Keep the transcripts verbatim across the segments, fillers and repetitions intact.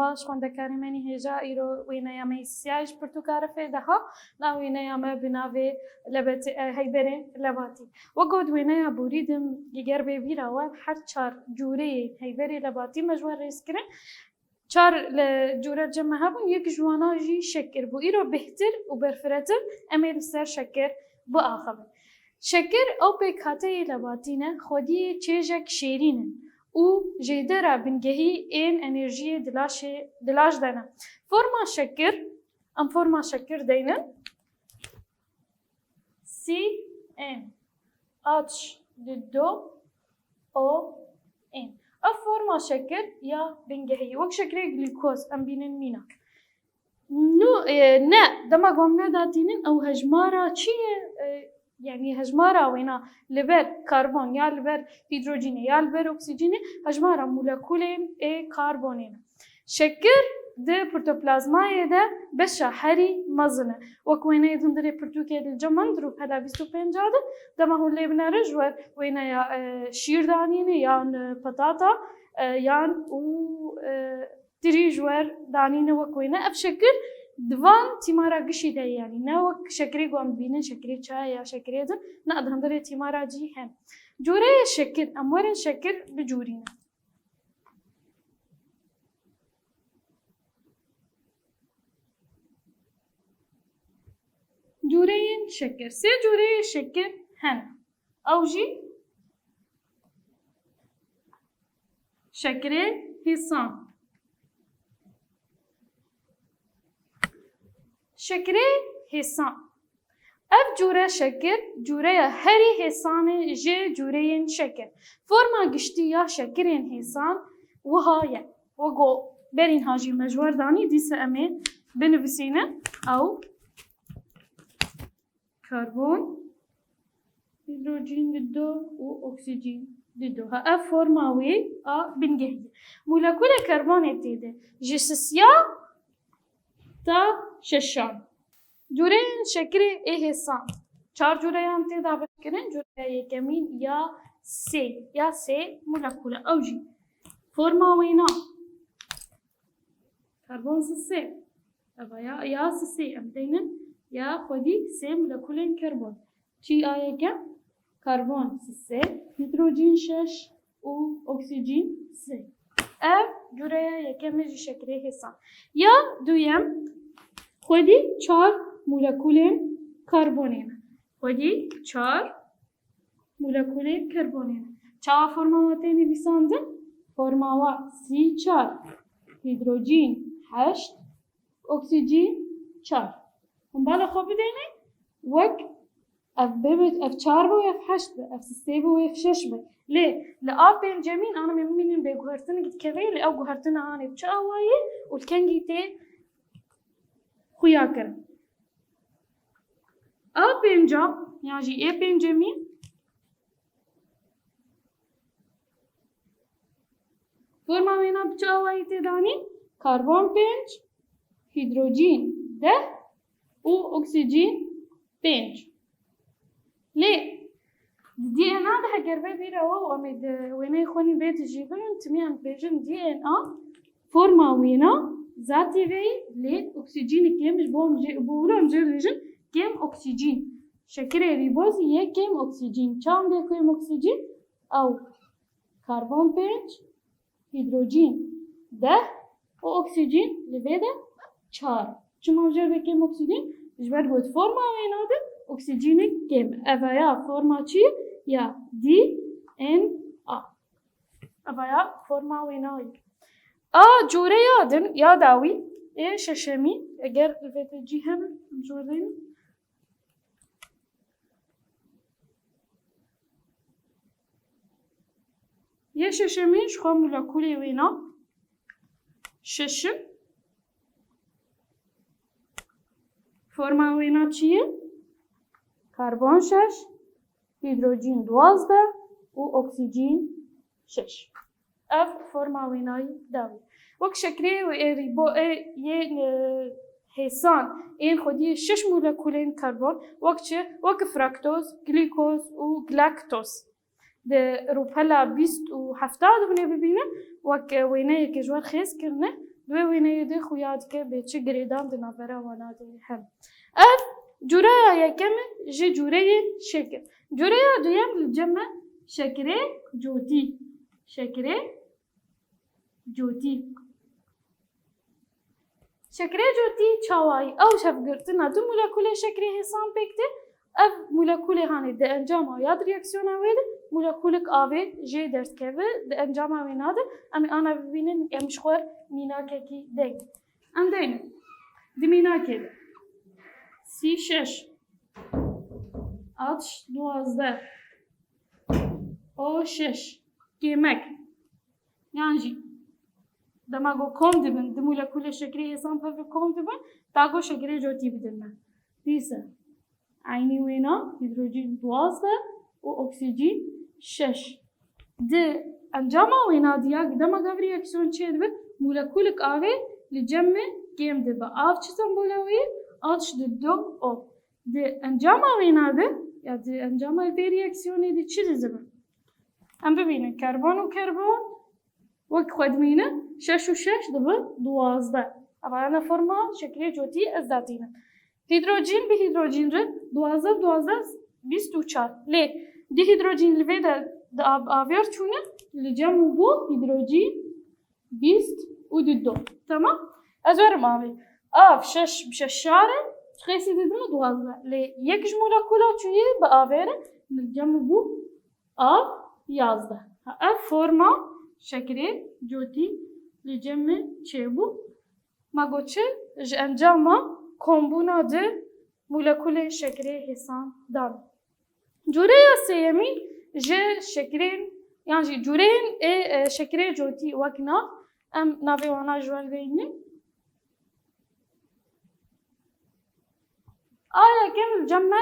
Baş, xwendekarê me nî hêja îro wêneya me yê siyayê ji pirtûka refê de ha, nav wêneya me bi navê lebetê, e, heyberên lebatî. Wek got wêneya borî de ger bê bîra we her çar cûreyên heyberê lebatî me ji we rêz kirin. Çar li cûre cem me hebûn, yek ji wana jî şekir bû. Îro bêhtir û berfiretir em ê li ser şekir biaxivin. Şekir ew pêkhateyê lebatî ne, xwediyê çêjek şêrîn in û jêdera bingehî ên enerjiyê dilajê, dilaj de ne. Forma şekir, em forma şekir deynin. C N H du O N. Ev forma şekir ya bingehî, wek şekirê glîkoz, em bînin mînak. Nû, e, ne, dema ku em nedatînin, ew hejmara çi ye? E, yanî hejmara wêna li ber karbon ya li ber hîdrojînê ya li ber oksîjînê, hejmara molekulên ê karbonê ne. Şekir di protoplazmayê de beşa herî mezin e. Wek wêneyê di hundirê pirtûkê li cem min di rûpela bîst û pênc de, dema hûn lê binerin ji we wêneya, e, şîr danîne yan, e, petata, e, yan û, e, tirî ji we danîne wek wêne. Ev şekir di van tîmara gişî de ye, yanî ne wek şekirê ku em dibînin, şekirê çayê ya şekirê din, ne, di hundirê tîmara cî hene. Cûreyê şekir, em werin şekir bicûrînin. Cûreyên şekir. Sê cûreyê şekir hene. Ew jî şekirê hêsan. Şekirê hêsan. Ev cûre şekir, cûreya herî hêsan e ji cûreyên şekir. Forma giştî ya şekirên hêsan wiha ye. Wek ku berîn ha jî me ji we danî, dîsa em ê binivîsînin. Ew karbon, hîdrojîn dido û oksîjîn dido. Ha, ev forma wê a bingehî ye. Molekulê karbonê tê de ji sisiya ta şeşan. Cûreyên şekirê ê hêsan. Çar cûreyan tê dabeş kirin. Cûreya yekemîn ya sê, ya sê molekûl e. Ew jî forma wêna. Karbon sisê. Eva ya, ya sisê em deynin. Ya xwedî sê molekulên karbon. Çi a yekem? Karbon sisê, hîdrojîn şeş û oksîjîn sê. Ev cûreya yekem e ji şekirê hêsan. Ya duyem, xwedî çar molekulên karbonê ne. Xwedî çar molekulên karbonê ne. Çawa forma wa tê nivîsandin? Forma wa sî çar, hîdrojîn heşt, oksîjîn çar. Hûn bala xwe bidêne, wek ev bê, ev çar bû, ev heşt bû, ev sê bû, ev şeş bû. Lê li a pêncemîn, ana em ê bimînin bê guhertin dikeve, lê ew guhertina anê bi çi awayî û li kengî tê xuya kirin. A pênca, yan jî ê pêncemîn, forma wêna bi çi awayî tê danîn? Karbon pênc, hîdrojîn deh û oksîjîn pênc. Lê di D N A de heger be bîra we û em ê di wêneyê xwe nî bê dijî birin, timî em dibêjin D N A forma wêna zatî veyî lê oksîjînê kêm ji bo em jê, bo wilo em jê dibêjin kêm oksîjîn. Şekirê rîbozî yê kêm oksîjîn. Çawa em dê kêm oksîjîn? Ew karbon pênc, hîdrojîn deh û oksîjîn li vê de çar. Çima em jê re kêm oksîjîn? Ji ber ku di forma wêna de oksîjînê kêm. Eva ya forma çi ye? Ya D N A. Eva ya forma wêna ye. A cûreya din ya dawî, ê şeşemî, eger li vê de cî hene, em ji we deynin. Yê şeşemîn ji xwe molekulê wêna şeş in. Forma wêna çi ye? Karbon şeş, hîdrojîn duwazdeh û oksîjîn şeş. Ev forma wênayî dawî. Wek şekrê ê rîbo-, ê, yê, e, hêsan ên xwediyê şeş molekulên karbon, wek çi? Wek fruktoz, glîkoz û galaktoz. Di rûpela bîst û heft de hûn ê bibînin, wek wêneyeke ji we re xêz kirine, Di wê wêneyê de xuya dike bê çi girêdan di navbera wana de hene. Ev cureya yekem e ji cureyên şekir. Cureya duyem li cem e şekirê cotî. Şekirê cotî. Şekirê cotî çawayî? Ew ji hevgirtina du molekulê şekirê hêsan pêk tê. Ev molekulê hanê di encama ya di reaksiyona wê de molekulek avê jê derdikeve. Di encama wêna de em ê ana bibînin, em ji xwe mînakekî deynin. Em deynin. Di mînakê de sî şeş, H duwazdeh, O şeş, kêmek. Yan jî dema ku kom dibin, du molekulê şekirê hêsan pevê kom dibin, ta ku şekirê cotî bidin me. Dîse eynî wêna hîdrojîn duwazdeh û oksîjîn şeş. Di encama wêna diya, dema gav reaksiyon çêdibe, molekulek avê li cem me kêm dibe. Av çi sembola wê ye? H du O. Di encama wêna de, ya di encama vê reaksiyonê de çi dizibe? Em bibînin, karbon û karbon wek xwe dimînin, şeş û şeş dibe duwazdeh. Eva hene forma şekilê cotî ez datînim. Hîdrojîn bi hîdrojîn re duwazdeh, duwazdeh, bîst û çar. Lê di hîdrojîn li vê de di av-, avêr çûne, li cem û bû hîdrojîn bîst û du. Temam. Ez werim avê. Av şeş bi şeş çar e, çi qêsî didime duwazdeh. Lê yek ji molekula çûyê bi avê re, li cem û bû av yazdeh. Ha, ev forma şekirê cotî li cem me çêbû. Ma got çi? Ji encama kombûna di molekulê şekirê hêsan dan. Cûreya sêyemî ji şekirên, yan jî cûreyên ê, e, şekirê cotî wek nav, em navê wana ji we re deynin. A yekem li cem me,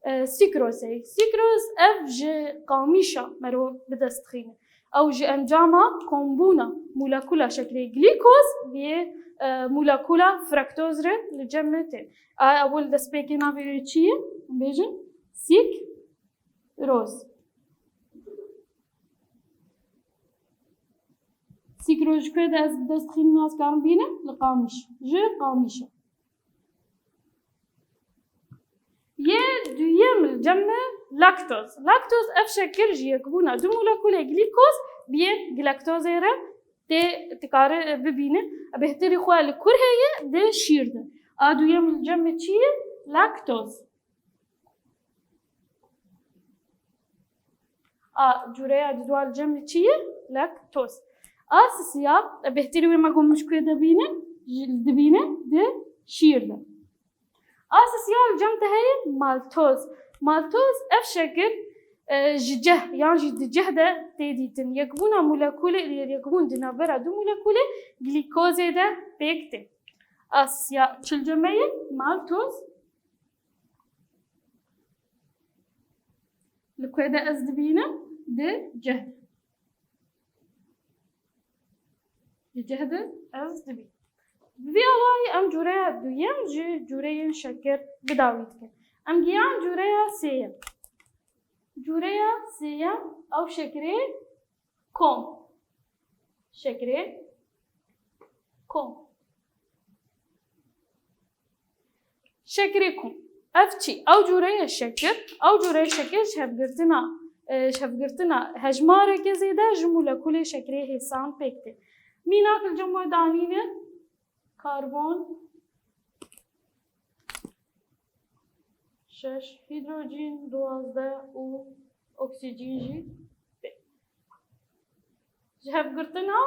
e, sîkrozê. Sîkroz ev ji qamîşa merov bi dest dixîne. Ew ji encama kombûna molekula şekirê glîkoz bi, e, molekula fruktoz re li cem me tê. A ewil destpêkê navê wê çi ye? Em bêjin sîkroz. Sîkroz ji ku de ez bi dest dixînim, ez karim bînim? Li qamîş. Ji qamîşa. Yê duyem li cem me laktoz. Laktoz ev şekir ji yekbûna du molekulê glîkoz bi yê glaktozê re tê dikare bibîne. Bêhtirî xwe li kur heye, di şîr de. A duyem li cem me çi ye? Laktoz. A cûreya didwa li cem li çi ye? Laktoz. A sisiya, bêhtirî wê me got min ji ku dibîne, ji, dibîne di şîr de. A sisiya li cem te heye maltoz. Maltoz ev şekil, e, ji ceh, yan jî di ceh de tê dîtin. Yekbûna molekulê, yekbûn di navbera du molekulê glîkozê de pêk tê. A sisiya çi li cem me ye? Maltoz. Li ku de ez dibînim? Di ceh de. Di ceh de ez dibînim. Bi vî awayî em cûreya duyem ji cûreyên şekir bi dawî dikin. Em gihan cûreya sêyem. Cûreya sêyem ew şekirê kom. Şekirê kom. Şekirê kom. Ev çi? Ew cûreyê şekir, ew cûreyê şekir ji hevgirtina, e, ji hevgirtina hejmareke zêde ji molekulê şekirê hêsan pêk tê. Mînak li cem we danîne, karbon, şeş, hîdrojîn, duwazdeh û oksîjîn jî pê. Ji hevgirtina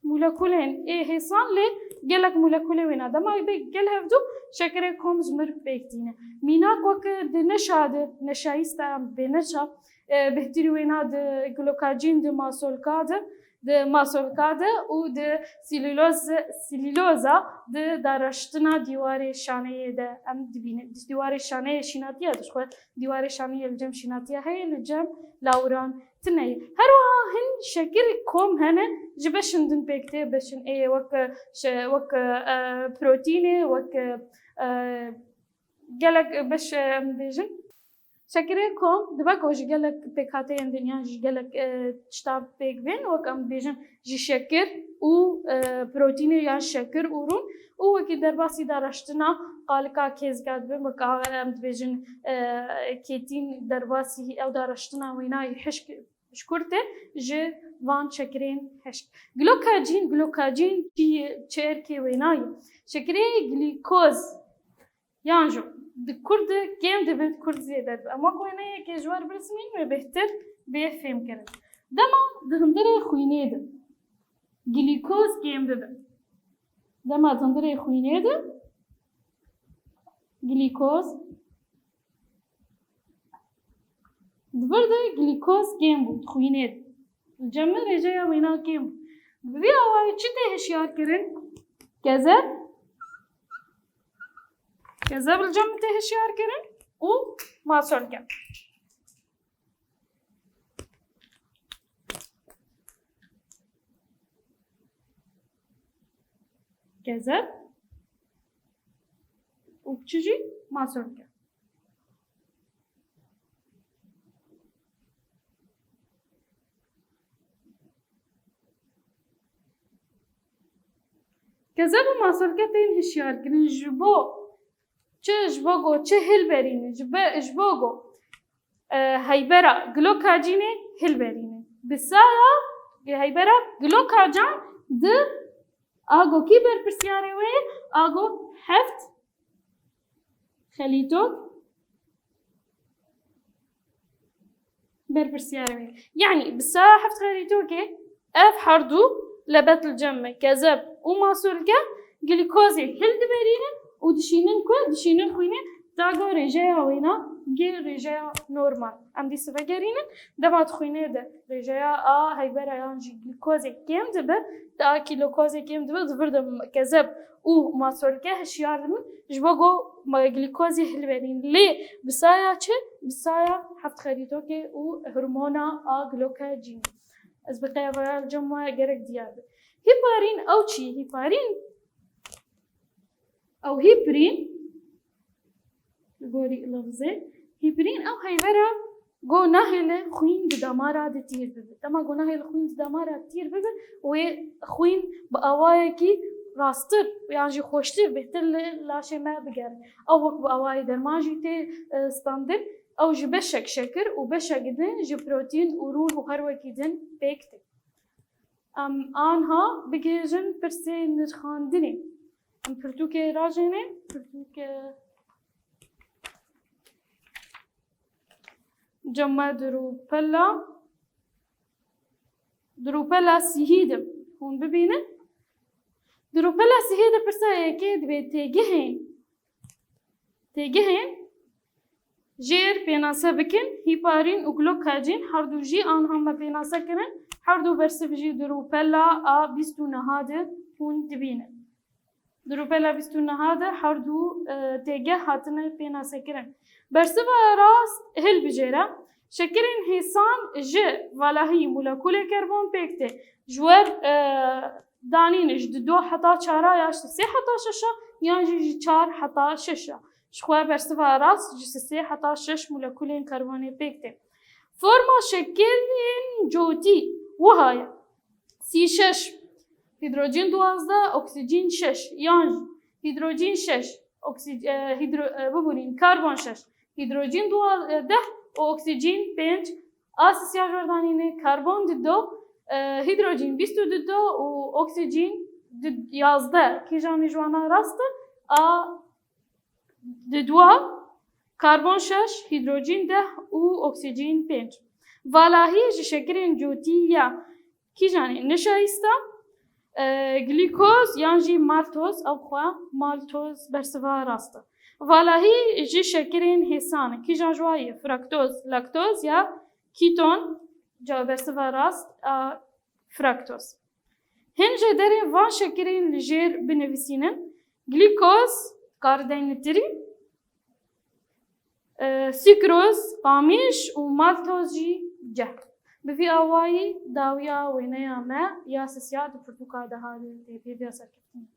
molekulên ê hêsan lê gelek molekulê wêna. Dema bê gel hevdu şekirê kom ji mir pêk tîne. Mînak weke di neşa de, neşayîsta yan bêneşa, e, bêhtirî wêna di glokajîn, di masolka de, di masolka de û di sîlîloz-, sîlîloza di daraştina dîwarê şaneyê de em dibînin. Di dîwarê şaneyê şînatiya de ji xwe dîwarê şaneyê li cem şînatiya heye, li cem lawiran tune ye. Her wiha hin şekir kom hene, ji beşin din pêk tê, beşin ê wek, e, şe-, wek, e, protînê, wek, e, gelek beş, e, em dibêjin. Şekirê kom dibe ku ji gelek pêkhateyên din yan ji gelek, e, tişta pêk bên, wek em dibêjin ji şekir, û, e, protînê ya şekir û rûn û wekî derbasî daraştina qalika kêzika dibin, wek a em dibêjin, e, ketîn derbasî ew daraştina wênayî hişk ji kurte ji van şekirên hişk. Glokacîn, glokacîn çi ye, çi erkê wênayî? Şekirê glîkoz yan jî di kur de kêm dibe, di kur zêde dibe. Em wek wêneyekê ji we re birismîn wê bêhtir bê fêmkirin. Dema di hundirê xwînê de glîkoz kêm bibe. Dema di hundirê xwînê de glîkoz di vir de glîkoz kêm bû, di xwînê de. Li cem min rêjeya wêna kêm bû. Bi vî awayî çi tê hişyarkirin? Kezeb. Kezeb li cem min tê hişyarkirin û masolke. Kezeb û çi jî? Masolke. Kezeb û masolke tên hişyarkirin ji bo çi? Ji bo ku çi hilberînin, ji be-, ji bo ku, e, heybera glokacînê hilberînin. Bi saya heybera glokacan di ago kî berpirsiyarê wê ye? Ago heft xelîtok berpirsiyarê wê ye. Yanî bi saya heft xelîtokê ev herdu lebet li cem me, kezeb û masolke, glîkozê hildiberînin û dişînin ku? Dişînin xwînê, da go rêjeya wêna gê rêjeya normal. Em dîsa vegerînin, dema di xwînê de rêjeya a heybera yan jî glîkozê kêm dibe, da glîkozê kêm dibe, di vir de kezeb û masolke hişyar dibin, ji bo ku ma-, glîkozê hilberîn. Lê bi saya çi? Bi saya heft xelîtokê û hormona a glokacînê. Ez bi qeya vaya li cem we gerek diyar be. Hîparîn ew çi ye? Hîparîn ew hîprîn, li gorî lafzê, hîprîn ew heybera go nahêle xwîn di damara de tîr bibe. Dema go nahêle xwîn di damara tîr bibe, wê xwîn bi awayekî rasttir yan jî xweştir, bêhtir li laşê me bigere. Ew wek bi awayê derman jî tê, e, standin. Ew ji beşek şekir û beşek din ji protîn û rûn û her wekî din pêk tê. Em anha bigihêjin pirsê nirxandinê. Em pirtûkê rajêne, pirtûke cem me di rûpela, di rûpela sihî de hûn bibînin. Di rûpela sihê de pirsa yekê dibê têgihên, têgihên jêr pênase bikin, hîparîn û glokacîn herdu jî anha me pênase kirin, herdu bersiv jî di rûpela a bîst û neha de hûn dibînin. Di rûpela bîst û neha de herdu, e, têgeh hatine pênasekirin. Bersiva rast hilbijêre, şekirên hêsan ji valahî molekulê karbon pêk tê. Ji wer, e, danîn ji dido heta çara ya ji sisê heta şeşa yan jî ji çar heta şeşa. Ji xwe bersiva rast ji sisê heta şeş molekulên karbonê pêk tê. Forma şekirên cotî wiha ye. Sî şeş, hîdrocîn duwazdeh, oksîcîn şeş, yan jî hîdrocîn şeş, oksî-, e, hîdro-, e, bibûrîn, karbon şeş, hîdrocîn duwazdeh û oksîcîn pênc, a sisya jordanînê, karbon dido, e, hîdrocîn bîst û dido û oksîcîn di-, yazdeh. Kîjanî ji wana rast e? A diduwa, karbon şeş, hîdrocîn deh û oksîcîn pênc. Valahî ji şekirên cotî ya. Kîjanî nişayîsta, e, glîkoz yan jî maltoz, ew xwe maltoz bersiva rast e. Valahî ji şekirên hêsan e. Kîjan ji wa ye? Fraktoz, laktoz ya kîton, ca bersiva rast a fraktoz. Hin jêderên van şekirên li jêr binivîsînin. Glîkoz, kardeynitrî, e, sîkroz, qamîş û maltoz jî ceh. Bi vî awayî dawiya wêneya me ya sisya di pirtûka deha de tê pê ve serkeftin.